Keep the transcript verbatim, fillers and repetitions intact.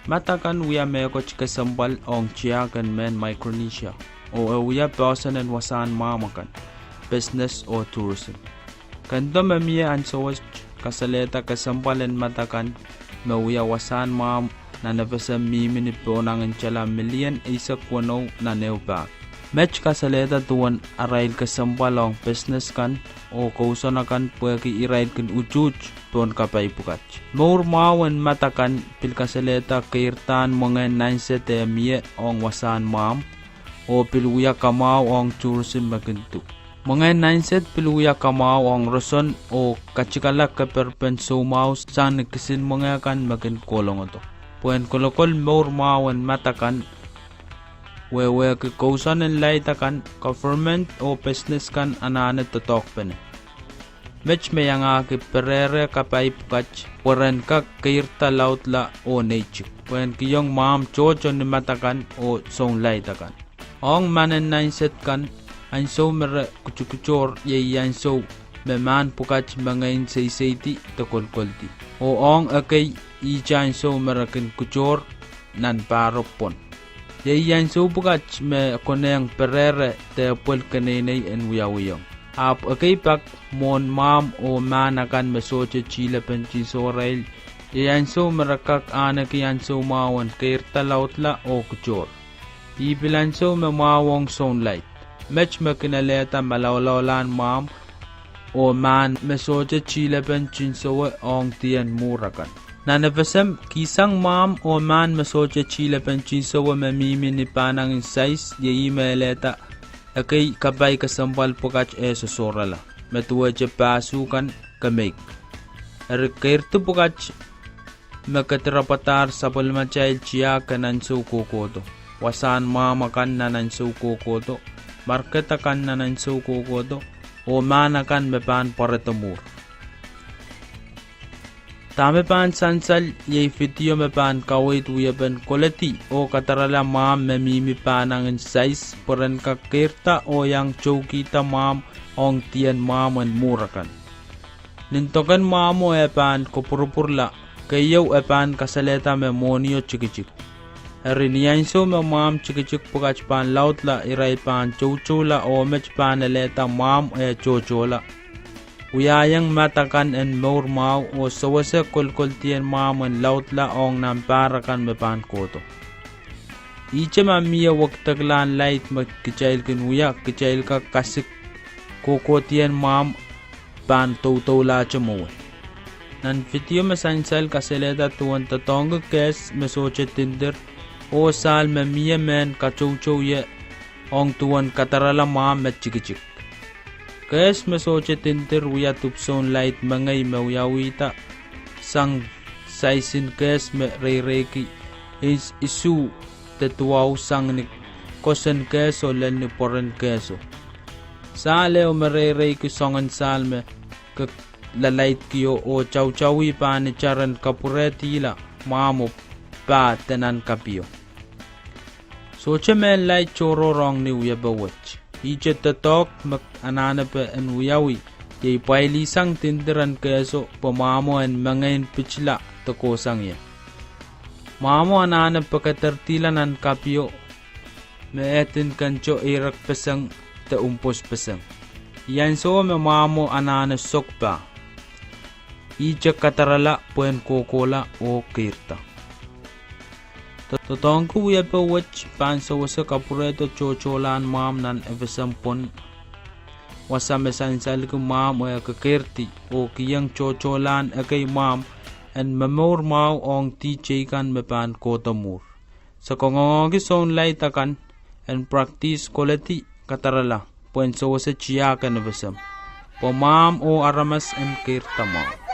Mad akan wia mehkot kesempwal ong tiahk en mehn Micronesia, oh e wia poahsoan en wasahn mwahmw akan, business oh tourism. Kendo me mie ansou wet kasalehda kesempwal en mad akan me wia wasahn mwahmw nan FSM mihmi ni pohnangin tala milion eisek weneu nan ehu pahk. Met kasalehda duwen arail kesempwal ong business kan oh kousoan akan pwehki irail kin utuht pohn kapai pwukat. Mour mwahu en mad akan pil kasalehda keirdahn mwengehn nainsed eh mie ong wasahn mwahmw, oh pil wia kamwahu ong tourism me kin du. Mwengehn nainsed pil wia kamwahu ong roson oh katikala keperpen soumwahu sang ni kisin mwenge kan me kin kolongodo. Pwehn kolokol mour mwahu en mad akan, wehwehki kousoan en laid akan, government oh business kan anahne doadoahkpene. Met me iangahki perehre kapai pwukat pwe ren kak keirda laudla oh neitik, pwehn kihong mwahmw tohto ni mad akan oh sounlaid akan. Ong mahn en nainsed kan, ansou me re kutukutohr iei ansou me mahn pwukat mengein seiseidi de kolkoldi. Oh ong ekei, ihte ansou me re kin kutohr nan pahro pwon. Iei ansou pwukat me konehng perehre de pwel keneinei en wiawihong. Ahpw ekei pak mwohn mwahmw oh mahn akan me sohte tilepen tinsewarail, iei ansou me re kak ahneki ansou mwahu en keirda laudla oh kutohr. Ih pil ansou me mwahu ong sounlaid. Met me kin alehda malaulaulahn mwahmw oh mahn me sohte tilepen tinsewe ong dien mwuhr akan. Nan FSM, kihsang mwahmw oh mahn me sohte tilepen tinsewe me mihmi ni pahnangin sais, iei ih me alehda ekei kapai kesempwal pwukat eh sosohrala, me duwehte pahsu kan, kemeik. Eri keirdi pwukat me kedirapwadahr sapwellimatail tiahk en ansou kohkohdo, wasahn mwahmw akan nan ansou kohkohdo, market akan nan ansou kohkohdo, oh mahn akan me pahn pwarada mwuhr. Dahme pahn sansal iei video me pahn kaweid wiepen koledi oh kadarala mwahmw me mihmi pahnangin sais pwe ren kak keirda oh iang toukihda mwahmw ong dien mwahmw en mwuhr akan. Nin doken mwahmwo eh pahn kopwurupwurla, keieu e pahn kasalehda me mwohnio tikitik. Eri ni ansou me mwahmw tikitik pwukat pahn laudla, irail pahn toutoula oh met pahn alehda mwahmw eh tohtohla, wiahiong mad akan en mour mwahu oh sewese kolkoldien mwahmw en laudla ong nan pahr akan me pahn kohdo. Ihte ma mie wekideklahn laid me kitail kin wia, kitail kak kasik kohkohdien mwahmw pahn doudoulahte mwowe. Nan video me sansal kasalehda duwen doadoahngki kehs me sohte dindir oh sahl me mie mehn katoutou ie ong duwen kadarala mwahmw me tikitik. Kehs me sohte dindir wia dipwisoun laid mengei me wiawihda sang saisin kehs me reireiki isuh de duwau sang ni kosen kehso lel ni pwoaren kehso. Sahl ehu me reireiki soangen sahl me ke lalaidkio oh tautauwih pahn itar en kapwurehdihla mwahmwo pah de nan kapio. Sohte mehn laid tohrohr ong ni wiepe wet. Ihte doadoahk me anahnepe en wiawi iei pwailihsang dindir en kehso pwe mwahmwo en mengein pitila de kohsang ie. Mwahmwo anahne pekederdihala nan kapio me ehdin kento eirekpeseng de umpwospeseng. Ih ansowo me mwahmwo anahne sokpah. Ihte kadarala pwehn kohkohla oh keirda. Doadoahngki wiepe wet pahn sewese kapwurehdo tohtohlahn mwahmw nan FSM pwon, wasa me sansalki mwahmw eh kekeirdi oh kihong tohtohlahn ekei mwahmw en momour mwahu ong dih teikan me pahn kohdo mwuhr. Se kangoangehki sounlaid akan en practice koledi kadarala pwehn sewese tiahk en FSM, pwe mwahmw oh aramas en keirda mwahu.